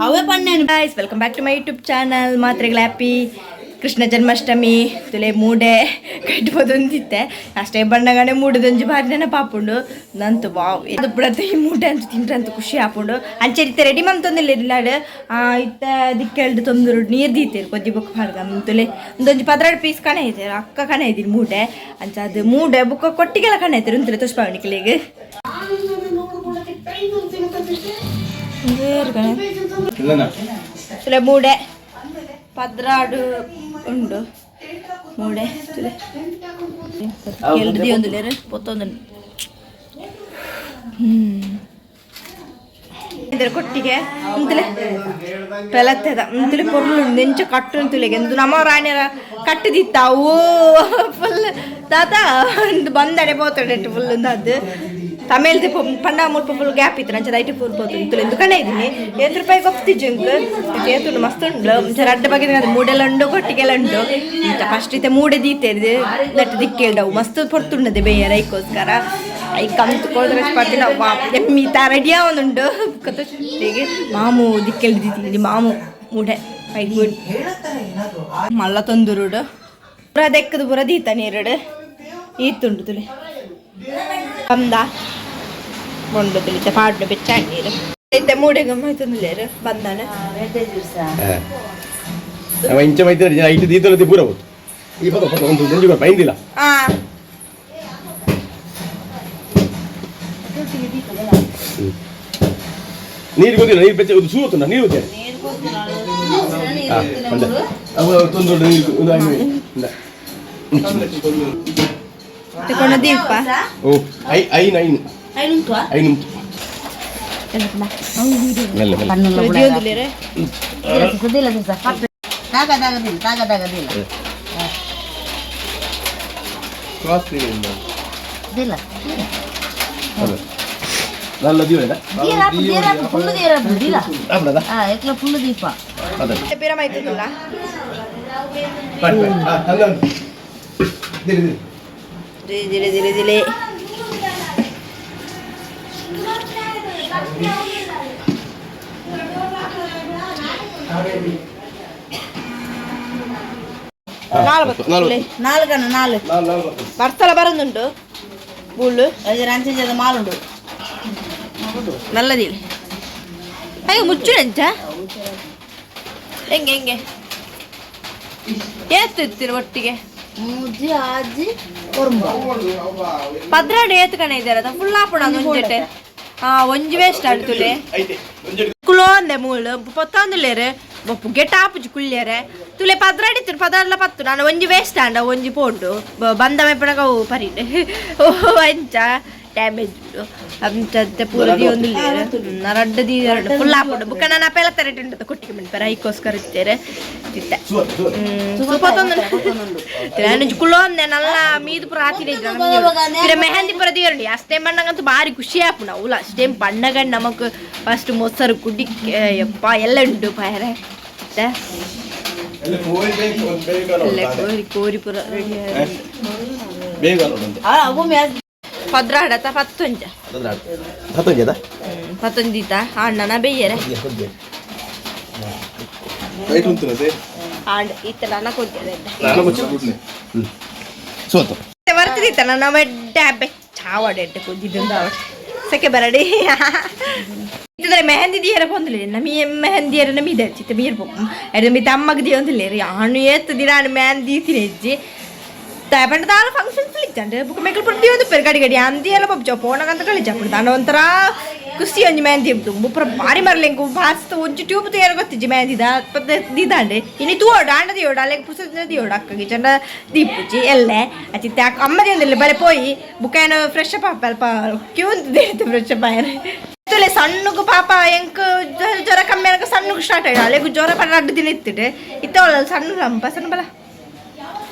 ಅವೇ ಪಣ್ಣೇನು. Guys, welcome back to my YouTube channel. ಮಾತ್ರೆಗಳ ಹ್ಯಾಪಿ ಕೃಷ್ಣ ಜನ್ಮಾಷ್ಟಮಿ. ತುಲೆ ಮೂಡೆ ಕಟ್ಬೋದೊಂದಿತ್ತೆ ಅಷ್ಟೇ ಬಣ್ಣಗನೆ ಮೂಡದೊಂಜಿ ಬಾರಿ ನೆನಪಾಪುಂಡು ನಂತು. ವಾವ್, ಅದು ಬುಡತ್ತೆ ಈ ಮೂಡೆ ಅಂತ ತಿಂಟ್ರೆ ಅಂತ ಖುಷಿ ಆಪುಂಡು. ಅಂಚೆ ಇತ್ತೆ ರೆಡಿ ಮಂತೊಂದಿಲ್ಲ ಇಲ್ಲಾಡು ಇತ್ತ ದಿಕ್ಕೆಲ್ಡು ತೊಂದರು ನೀರು ದೀತೇರು ಕೊಜ್ಜಿ ಬೊಕ್ಕ ಪಾಡ್ಗ. ತುಲೆ ಒಂದೊಂಜಿ 12 ಪೀಸ್ ಕಣ ಐತೆ ಅಕ್ಕ ಕಣ ಇದ್ದೀನಿ ಮೂಡೆ ಅಂಚ. ಅದು ಮೂಡೆ ಬುಕ್ಕ ಕೊಟ್ಟಿಗೆಲ್ಲ ಕಣ ಐತೆ ಉಂತಲೆ ತುಷ್ಪಾವಣಿಕಲಿಗೆ. ತುಲೆ ಮೂಡೆ 12 ಉಂಡು ಮೂಡೆ. ತುಲೆ ಎಲ್ದಿ ಒಂದು ಲೇರು ಪೊತ್ತೊಂದು ಇದರ ಕೊಟ್ಟಿಗೆ ಉಂತಲೆ ಪೆಲತ್ತೆದ ಉಂತಲೆ ಪೊರ್ಲು ನೆಂಚ ಕಟ್ಟು ತುಲೆಗೆ. ಎಂದು ನಮ್ಮ ರಾಣಿಯರ ಕಟ್ಟದಿತ್ತ ಅವು ಫುಲ್ ತಾತ ಒಂದು ಬಂದಡೆ ಪೋತಡೆ ಫುಲ್ ಅದು ತಮಿಳ್ದು ಪಂಡ ಮುಲ್ಪ ಫುಲ್ ಗ್ಯಾಪ್ ಇತ್ತು ನಂಚೆ ಐಟಿ ಫುಲ್ ಪೋತು ಇತ್ತು ಎಂದು ಕಣ ಇದ್ದೀನಿ. ಏತ್ ರೂಪಾಯಿ ಕೊಪ್ತಿಜ್ಜು ಇಂಕ್ ಏತುಂಡು ಮಸ್ತ್ ಉಂಡು. ಮುಂಚೆ ರಡ್ಡ ಬಗ್ಗೆ ಅದು ಮೂಡೆಲ್ಲ ಉಂಡು, ಕೊಟ್ಟಿಗೆಲ್ಲ ಉಂಡು. ಫಸ್ಟ್ ಇತ್ತೆ ಮೂಡೆ ದೀತೇರಿದು that ದಿಕ್ಕೇಳ್ಡವು ಮಸ್ತ್ ಪೊರ್ತುಂಡದೆ ಬೇಯರ. ಐಕ್ಕೋಸ್ಕರ I ಕಂತು ಕೊಡ್ದ್ರೆ ಪತ್ತಿನ ಎಮ್ಮಿ ತಾ ರೆಡಿ ಆವೊಂದುಂಡು ಕತ್ತೊಟ್ಟಿಗೆ. ಮಾಮು ದಿಕ್ಕೆಲ್ ದೀತೀನಿ ಮಾಮು ಮೂಡೆ ಐಕ್ ಮಲ್ಲ ತೊಂದುರುಡು ಪುರ ದೆಕ್ಕದು ಪುರ ದೀತ ನೀರುಡು ಈತುಂಡು. ತುಲೆ ಬಂದ ಬೊಂಡು ತುಲಿತೆ ಪಾಡ್ಡು ಬೆಚ್ಚ ನೀರು ಇತ್ತೆ ಮೂಡೆ ಗಮ್ಮಯ್ತುಂದುಲೇರು ಬಂದಾನೆ. ಅವ ಇಂಚ ಮೈತ್ರಿ ಐಟ್ ದೀತಲತಿ ಪೂರ ಹೋತು ಈ ಪದ ಪದ ಒಂದು ಒಂಜಿ ಬೈಂದಿಲ್ಲ. ಆ ನೀರು ಗೊತ್ತಿಲ್ಲ, ನೀರು ಬೆಚ್ಚ ಒಂದು ಸೂತುಂಡ ನೀರು ಗೊತ್ತಿಲ್ಲ. ಹಾ ಒಂದ ಅವ ತೊಂದು ನೀರು ಒಂದು ಐದು ಇಂದ. ತಕೊಂಡ ದೀಪ. ಓ I ಐನ್ ಐನ್ ಐನ್ ಉಂಟು ಮೆಲ್ಲ ಮೆಲ್ಲ. ದಿಯೊಂದುಲೇರು. ತಾಗದಾಗದಿಲ್ಲ, ತಾಗದಾಗದಿಲ್ಲ ದಿಲ್ಲ. ನಲ್ಲ ದೀವಡ. ದೀರಾಪು ದೀರಾಪು ಫುಲ್ಲು ದೀರಾಪು ದಿಲ್ಲ. ಆಪಡದ. ಆ ಎಕ್ಲ ಫುಲ್ಲು ದೀಪ. ಅದ. ಪಿರ ಮೈತುಂದುಲ್ಲ. ಬಟ್ ಬಟ್ ಹಾ ಅಲ್ಲ ದಿರಿ ದಿರಿ. ದಿಲೆ ದಿಲೆ ದಿಲೆ. ನಾಲ್ ಬತ್ತು. ನಾಲ್ಕನ ನಾಲ್. ನಾಲ್ ನಾಲ್ ಬರ್ತದೆ. ಬರ್ತಲ ಬರೋದುಂಟು ಬೂಳು. ಅದು ರಂಚೆ ಜದ ಮಾಲುಂಡು. ನಲ್ಲದಿಲ್ಲ. ಅಯ್ಯೋ, ಮುಚ್ಚು ನಂಚ ಹೆಂಗೆ ಹೆಂಗೆ ಏತು ಇತ್ತೀರ ಒಟ್ಟಿಗೆ? ಮೂಜಿ ಆಜಿ ಒರ್ಂಬ. 12 ಏತು ಕಣ ಇದ್ದಾರೆ ಫುಲ್ ಆಪುಣ ಒಂಜೆಟೆ. ಹಾ, ಒಂಜಿ ವೇಸ್ಟ್ ಆಡ್ತುಲೆ. ಐತೆ ಒಂಜಿ. ಕುಲೋ ಅಂದೆ ಮೂಳು ಪೊತ್ತೊಂದುಲೇರು ಬೊಪ್ಪು ಗೆಟ್ ಆಪುಜಿ ಕುಳ್ಳಿಯರೆ. ತುಲೆ 12 ಇತ್ತು, 12ಲ 10. ನಾನು ಒಂಜಿ ವೇಸ್ಟ್ ಆಂಡ ಒಂಜಿ ಪೋಂಡು ಬಂದ ಮೆಪ್ಪಣಗ ಅವು ಪರಿಂಡೆ. ಓ ಅಂಚ ಡ್ಯಾಮೇಜ್ ಅಂಚಂತೆ ಪೂರ ದಿಯೊಂದುಲ್ಲೇರು ರಡ್ಡ the full ಆಪುಂಡು. ಬುಕ್ಕ ನಾನು ಅಪೆಲ್ಲ ತರಟೆ ಉಂಟು ಕೊಟ್ಟಿಗೆ ಮನ್ಪೆರ ಐಕೋಸ್ಕರ ಇತ್ತೇರೆ ತಿತ್ತೆ. ಸೂತ್ ಸೂತ್. ನಾನು ಕುಲೋ ಅಂದೆ ನಲ್ಲ ಮೀದು ಪೂರ ಆತಿನ ಇರ ಮೆಹಂದಿ ಪೂರ ದಿಯರಂಡಿ. ಅಷ್ಟೇ ಬಣ್ಣಗಂತೂ ಭಾರಿ ಖುಷಿ ಆಪುಂಡು ಅವುಲ. ಅಷ್ಟೇ ಬಣ್ಣಗಂಡು ನಮಕ್ ಫಸ್ಟ್ ಮೊಸರು ಕುಡಿ ಯಪ್ಪ ಎಲ್ಲ ಉಂಟು ಪಾಯರೆ. ಎಲ್ಲ ಕೋರಿ ಬೇಕು ಒಂದು ಬೇಗ. ಎಲ್ಲ ಕೋರಿ ಕೋರಿ ಪೂರ ರೆಡಿ. ಬೇಗ ನೋಡಂತೆ. ಅವು ಮ್ಯಾಚ್. ಪದ್ರಾಡತ ಪತ್ತೊಂಜ. ಹತ್ತೊಂಜದ. ಪತ್ತೊಂಜಿತ ಅಣ್ಣನ ಬೇಯರೆ. ಲೈಟ್ ಉಂಟು. ಆಂಡ್ ಇತ್ತ ನನ್ನ ಕೊಡ್ತೇನೆ. ನಾನು ಮುಚ್ಚಿ ಬಿಡ್ಲಿ ಸೋತು. ಬರ್ತಿದ್ದಿತ್ತ ನನ್ನ ಎಡ್ಡೆ ಬೆಚ್ಚಾವಡೆ ಎಡ್ಡೆ ಕುದ್ದಿದ್ದು ಅವಡೆ ಸೆಕೆ ಬರಡಿ ಇತ್ತಂದ್ರೆ ಮೆಹಂದಿ ದಿಯರ ಪೊಂದುಲೆ ನಮಿ ಮೆಹಂದಿ ಎರ ನಮಿ ಇದೆ ಚಿತ್ತ ಮೀರ್ ಪೊ ಎಡ ಮಿ ತಮ್ಮಗ್ ದಿಯ ಒಂದಿಲ್ಲ ಯಾನು ಏತ್ ದಿನ ಮೆಹಂದಿ ತಿನ ಹೆಜ್ಜಿ ಪಂಡ ದಾಲ ಫಂಕ್ಷನ್ ಫುಲ್ ಇತ್ತಂಡೆ. ಬುಕ್ ಮೆಕಲ್ ಪುರ ದಿಯೊಂದು ಪೆರ್ ಗಡಿ ಗಡಿ ಅಂದಿ ಎಲ್ಲ ಪೊಪ್ಚ ಪೋಣಗಂತ ಕಳಿಚ ದಾನ ಒಂಥರ ಖುಷಿ. ಒಂಜಿ ಮೆಹಂದಿ ಉಂಟು ಪೂರ ಭಾರಿ ಮರ್ಲೆಂಕು ಭಾಸ್ತ ಒಂಜಿ ಟ್ಯೂಬ್ ತಯಾರು ಗೊತ್ತಿಜ್ಜಿ ಮೆಹಂದಿದ ದಿದಾಂಡೆ. ಇನಿ ತೂವೋಡು ಆಂಡ ದಿಯೋಡು ಅಲ್ಲೆಗ್ ಪುಸ್ತಕ ದಿಯೋಡು ಅಕ್ಕಗೆ ಚಂಡ ದೀಪುಜಿ ಎಲ್ಲೆ ಅಚಿತ್ತೆ ಅಕ್ಕ ಅಮ್ಮ ದಿಯೊಂದಿಲ್ಲ ಬಲೆ ಪೋಯಿ. ಬುಕ್ಕ ಏನೋ ಫ್ರೆಶ್ ಅಪ್ ಅಲ್ಪ ಕ್ಯೂ ಅಂತ ಫ್ರೆಶ್ ಅಪ್ ಆಯರೆ. ತುಲೆ ಸಣ್ಣಗು ಪಾಪ ಎಂಕ್ ಜ್ವರ ಕಮ್ಮಿ ಆಗ ಸಣ್ಣಗೆ ಸ್ಟಾರ್ಟ್ ಆಯ್ತು. ಅಲ್ಲೆಗು ಜ್ವರ ಪರ ರಡ್ಡು ದಿನ ಇತ್ತಿಟ್ಟೆ ಇತ್ತವಳ ಸಣ್ಣ ಲಂಪ ಸಣ್ಣ ಬಲ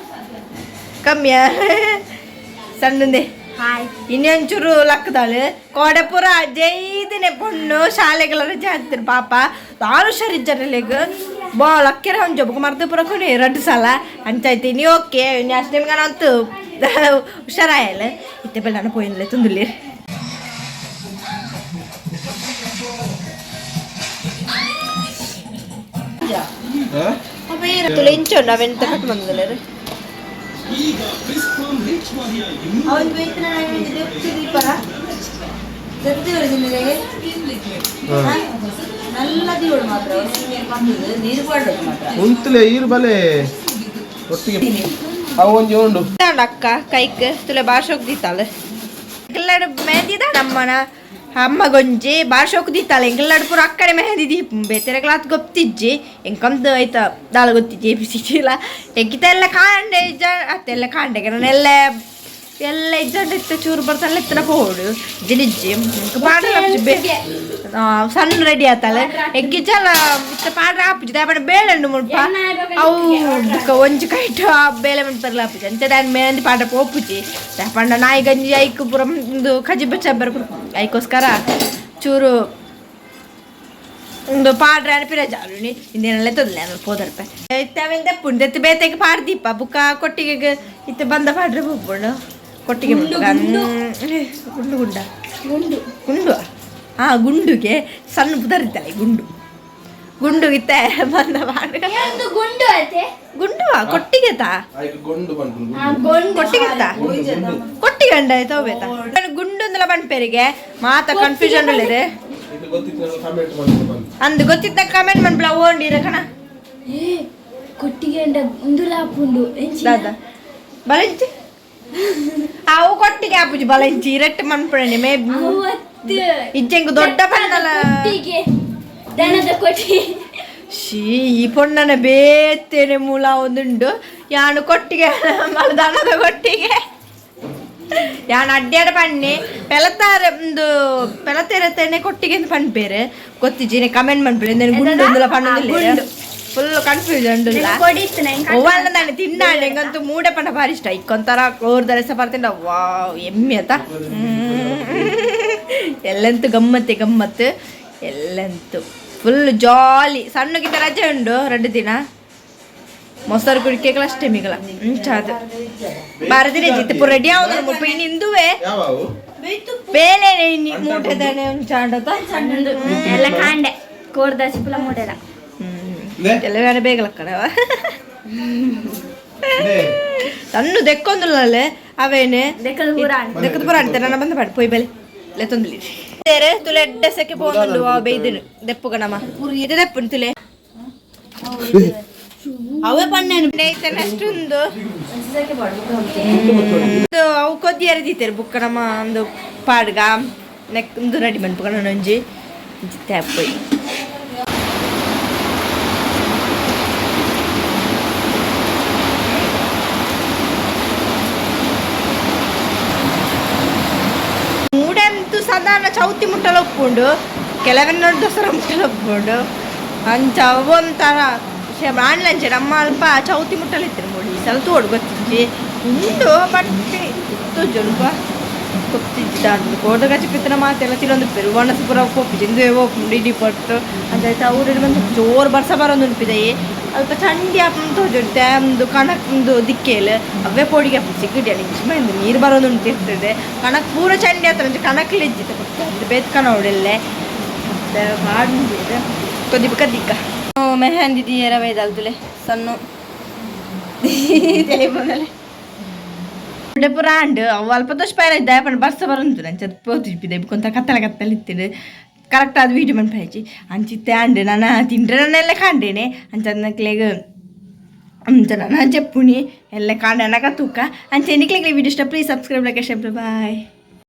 ಕಮ್ಮಿಯ ಸಣ್ಣಂದೆ. ಇನ್ನೊಂಚೂರು ಲಕ್ಕದಾಳು ಕೋಡೆ ಪೂರ ಜೈದಿನೆ ಪೊಣ್ಣು ಶಾಲೆಗಳ ರಜೆ ಹಾಕ್ತಾರೆ ಪಾಪ. ದಾರು ಹುಷಾರಿಜ್ಜರಲೆಗ್. ಬಾಲ್ ಅಕ್ಕೆರೆ ಒಂಜಿ ಬೊಕ ಮರ್ದ್ ಪೂರ ಕೊಡಿ ರಡ್ಡ್ ಸಲ ಅಂಚಾಯ್ತು ಇನಿ ಓಕೆ ಇನಿ ಅಷ್ಟೇ ಅಂತೂ ಹುಷಾರಾಯಲ್ಲ ಇತ್ತೆ ಬೆಲ್ಲನ ಪೋಯಿನ್ಲೆ ತುಂದುಲಿ. ತುಲೆ ಇಂಚ ಉಂಡು ಅವೆಂತ ಕಟ್ ಬಂದಲ್ಲ. ಅವನ್ ಬೇಯ್ತನ ದೀಪನ ದತ್ತಿ. നല്ല ದಿವಳು ಮಾತ್ರ ಬಂದದ್ದು ನೀರು ಪಾಡೋದು ಮಾತ್ರ. ಉಂತುಲೆ ಈರು ಬಲೆ ಒಟ್ಟಿಗೆ ಅವು ಒಂಜಿ ಉಂಡು. ಅಕ್ಕ ಕೈಕ್ ತುಲೆ ಬಾಷೋಕ್ ದೀತಾಳೆ. ಎಂಕಲ್ಲಾಡು ಮೆಹಂದಿ ನಮ್ಮನ ಅಮ್ಮ ಗೊಂಜಿ ಬಾಷೋಕ್ ದೀತಾಳೆ. ಎಂಕಲ್ಲಾಡು ಪೂರ ಅಕ್ಕಡೆ ಮೆಹಂದಿ ದೀಪ ಬೇತೆರೆಗ್ಲಾತ್ ಗೊತ್ತಿಜ್ಜಿ ಎಂಕಂದು ಆಯ್ತಾ ದಾಳ ಗೊತ್ತಿಜ್ಜಿ ಎ ಪಿ ಸಿ ಎಂಕಿತ ಎಲ್ಲ ಕಾಂಡೆ ಇಜ್ಜ ಅತ್ತೆಲ್ಲ ಕಾಂಡೆಗೆ ನಾನು ಎಲ್ಲ ಎಲ್ಲ ಇಜ್ಜಂಡ ಇತ್ತ ಚೂರು ಬರ್ತಲ್ಲ ಇತ್ತನ ಪೋಡು ಜಿನಿಜ್ಜಿ ಪಾಡ್ರ ಬೇ ಸಣ್ಣ ರೆಡಿ ಆತಲ್ಲ ಎಂಕಿಜಲ ಇತ್ತ ಪಾಡ್ರ ಆಪುಜಿ ದಾಪಣ ಬೇಳೆಂಡು ಮುಲ್ಪ ಅವು ಬುಕ್ಕ ಒಂಜಿ ಕೈಟ್ ಆ ಬೇಲೆ ಮನ್ಪರ್ಲ ಆಪುಜಿ ಅಂಚ ದಾನ್ ಮೆಹಂದಿ ಪಾಡ್ರ ಪೋಪುಜಿ. ದಾಪಂಡ ನಾಯಿ ಗಂಜಿ ಐಕ್ ಪೂರ ಒಂದು ಕಜಿ ಬಚ್ಚ ಐಕೋಸ್ಕರ ಚೂರು ಒಂದು ಪಾಡ್ರೆ ಅನ್ಪಿರ ಜಾರುನಿ ಇಂದೇನೆಲ್ಲ ತೊಂದ್ರೆ ನಾನು ಪೋದರ್ಪೆ ಇತ್ತೆ ಅವೆನ್ ದೆಪ್ಪುಂಡು ದೆತ್ತಿ ಬೇತೆಗೆ ಪಾಡ್ದೀಪ ಬುಕ್ಕ ಕೊಟ್ಟಿಗೆ ಇತ್ತೆ ಬಂದ ಪಾಡ್ರೆ ಪೋಪುಂಡು ಕೊಟ್ಟಿಗೆ ಗುಂಡು ಗುಂಡ ಗುಂಡು ಗುಂಡು ಹಾ ಗುಂಡುಗೆ ಸಣ್ಣ ಪುದರಿತ್ತಲ್ಲ ಗುಂಡು ಗುಂಡು ಇತ್ತೆ ಬಂದ ಪಾಡ್ರೆ. ಗುಂಡು ಅತೆ. ಗುಂಡು ಕೊಟ್ಟಿಗೆ ತಾ. ಆಯ್ತು ಗೊಂಡು ಬಂತು. ಕೊಟ್ಟಿಗೆ ತಾ ಕೊಟ್ಟಿಗೆ ಅಂಡ ಆಯ್ತಾ ಬೇತಾ ಗುಂಡು ಅಂದಲ ಪನ್ಪೆರಿಗೆ ಮಾತ ಕನ್ಫ್ಯೂಷನ್ ಉಳ್ಳಿದೆ. ಇದು ಗೊತ್ತಿತ್ತು ಕಮೆಂಟ್ ಮಾಡ್ಕೊಂಡು ಬಂತು. ಅಂದು ಗೊತ್ತಿದ್ದ ಕಮೆಂಟ್ ಮನ್ಪಲ ಓಂಡಿರ ಕಣ. ಏ ಕೊಟ್ಟಿಗೆ ಅಂಡ ಉಂದುಲಾಪುಂಡು. ದಾದ ಬಲಂಚಿ ಅವು ಕೊಟ್ಟಿಗೆ ಆಪುಜಿ ಬಲಂಚಿ ಇರಟ್ಟು ಮನ್ಪಣೆ ಮೇ ಅವತ್ತು ಇಜ್ಜೆಂಗ್ ದೊಡ್ಡ ಪಣ್ಣಲ. ಕೊಟ್ಟಿಗೆ ದನದ ಕೊಟ್ಟಿ. ಶೀ ಈ ಪೊಣ್ಣನ ಬೇತೇನೆ ಮೂಲ ಒಂದುಂಡು ಯಾನು ಕೊಟ್ಟಿಗೆ ಮಲ ದನದ ಕೊಟ್ಟಿಗೆ ಯಾನು ಅಡ್ಡಾಡ ಪಣ್ಣೆ ಪೆಲತಾರೆ ಒಂದು ಪೆಲತೆರತೇನೆ ಕೊಟ್ಟಿಗೆ ಅಂತ ಪಣ್ಪೇರೆ ಗೊತ್ತಿಜ್ಜಿನೆ ಕಮೆಂಟ್ ಮನ್ಪೇರೆ ಗುಂಡು ಒಂದುಲ ಪಣ್ಣೊಂದಿಲ್ಲ ಫುಲ್ ಕನ್ಫ್ಯೂಷನ್ ಉಂಡುಲ್ಲ. ಕೊಡಿತ್ತು ನಂಗೆ. ಒವ್ವಲ್ಲ ನಾನು ತಿನ್ನಾಳೆ ಎಂಗಂತೂ ಮೂಡೆ ಪಂಡ ಭಾರಿ ಇಷ್ಟ ಇಕ್ಕೊಂತರ ಕೋರ್ದರೆಸ ಬರ್ತಿಂಡ ವಾವ್ ಎಮ್ಮೆ ಆತ ಎಲ್ಲಂತೂ ಗಮ್ಮತ್ತೆ ಗಮ್ಮತ್ತು ಎಲ್ಲಂತೂ ಫುಲ್ ಜಾಲಿ. ಸಣ್ಣಗಿದ್ದ ರಜೆ ಉಂಡು 2 ದಿನ ಮೊಸರು ಕುಡಿಕೆಗಳ ಅಷ್ಟೇ ಮಿಗಳ ಚಾದು ಬಾರದಿನ ಜಿತ್ತು ಪೂರ ರೆಡಿ ಆവുದು ಮುಲ್ಪ ಇನ್ನು ಇಂದುವೆ ಯಾವವು? ಬೇಲೆ ಇನ್ನು ಮೂಟೆದಾನೆ ಉಂಚಾಂಡತ. ಎಲ್ಲ ಕಾಂಡೆ ಕೋರ್ದ ಚಿಪ್ಪಲ ಮೂಡೆದ. ಎಲ್ಲ ಬೇರೆ ಬೇಗಲಕ್ಕಡವ ಸಣ್ಣ ದೆಕ್ಕೊಂದುಲ್ಲಲೆ ಅವೇನೆ. ದೆಕ್ಕದ ಪೂರ. ದೆಕ್ಕದ ಪೂರ ಅಂತೆ ನನ್ನ ಬಂದ ಪಾಡು ಪೋಯ್ ಬೆಲೆ ಲೆತ್ತೊಂದುಲಿ ಬೇರೆ ತುಲೆ ಎಡ್ಡೆ ಸೆಕೆ ಪೋಂದುಂಡು ಆ ಬೈದಿನು ದೆಪ್ಪು ಗಣಮ ಇದು ದೆಪ್ಪುನ್ ತುಲೆ. ಅವೇ ಪಣ್ಣೇನು. ಅಷ್ಟೊಂದು ಇದು ಅವು ಕೊದ್ದಿಯರ ದೀತೆರ್ ಬುಕ್ಕ ನಮ್ಮ ಒಂದು ಪಾಡ್ಗ ನೆಕ್ ಒಂದು ರೆಡಿ ಮನ್ಪುಗಣ ಒಂಜಿ ಜಿತ್ತೆ ಪೋಯ್ ಮೂಡೆಂತು ಸಾಧಾರಣ ಚೌತಿ ಮುಟ್ಟಲ ಉಪ್ಪುಂಡು ಕೆಲವನ್ನ ದಸರಾ ಮುಟ್ಟಲ ಉಪ್ಪುಂಡು ಅಂಚ ಒಂಥರ ಆನ್ಲಂಚೆ ನಮ್ಮ ಅಲ್ಪ ಚೌತಿ ಮುಟ್ಟಲ ಇತ್ತು ಮೂಡಿ ಈ ಸಲ ತೋಡು ಗೊತ್ತಿಜ್ಜಿ ಉಂಡು ಬಟ್ ತೋಜುಲ್ಪ ಗೊತ್ತಿಜ್ಜಿ ದಾಂದು ಕೋಟ ಕಚ್ಚಿಪಿತ್ತನ ಮಾತೆಲ್ಲ ತಿಲೊಂದು ಪೆರು ಒಣಸು ಪೂರ ಪೋಪುಜಿ ಇಂದುವೆ ಪೋಪುಂಡು ಇಡೀ ಪೊಟ್ಟು ಅಂಚಾಯ್ತು ಅವ್ರು ಬಂದು ಜೋರು ಬರ್ಸ ಬರೋದು ಉಂಪಿದೆಯೇ ಅಲ್ಪ ಚಂಡಿ ಆಪುಂಡು ತೋಜುಂಟೆ ಒಂದು ಕಣಕ್ ಒಂದು ದಿಕ್ಕೇಲು ಅವೇ ಪೋಡಿಗೆ ಆಪುಂಡು ಸಿಕ್ಕಡಿ ನಿಜ ನೀರು ಬರೋದು ಉಂಟು ಇರ್ತದೆ ಕಣಕ್ ಪೂರ ಚಂಡಿ ಆತ ಒಂಚು ಕಣಕ್ ಲೆಜ್ಜಿತ ಕೊಡ್ತು ಬೇತ್ ಕಣ ಹೊಡೆಲ್ಲೆ ಮತ್ತೆ ಕೊದಿಪ ಕದಿಕ್ಕ ಮೆಹಂದಿ ದಿಯರ ಬೈದಲ್ದುಲೆ ಸಣ್ಣ ತೆಲಿಪೊಂದಲೆ ಪೂರ ಅಂಡ್ ಅವು ಅಲ್ಪ ದೋಷ ಪೈರ ಇದ್ದ ಪಂಡ ಬರ್ಸ ಬರಂತು ನಂಚ ಪೋತಿಪ್ಪಿದೆ ಕೊಂತ ಕತ್ತಲ ಕತ್ತಲ ಇತ್ತಿಡು ಕರೆಕ್ಟ್ ಅದು ವೀಡಿಯೋ ಮನ್ಪಾಯ್ಚಿ ಅಂಚಿತ್ತೆ ಅಂಡ್ ನಾನು ತಿಂಡ್ರೆ ನನ್ನೆಲ್ಲ ಕಾಂಡೇನೆ ಅಂಚ ನಕ್ಲೆಗ್ ಅಂಚ ನಾನು ಚೆಪ್ಪುಣಿ ಎಲ್ಲ ಕಾಂಡೆ ಅನಕ ತೂಕ ಅಂಚೆ ನಿಕ್ಲೆಗ್ ವೀಡಿಯೋ ಇಷ್ಟ please subscribe like share bye.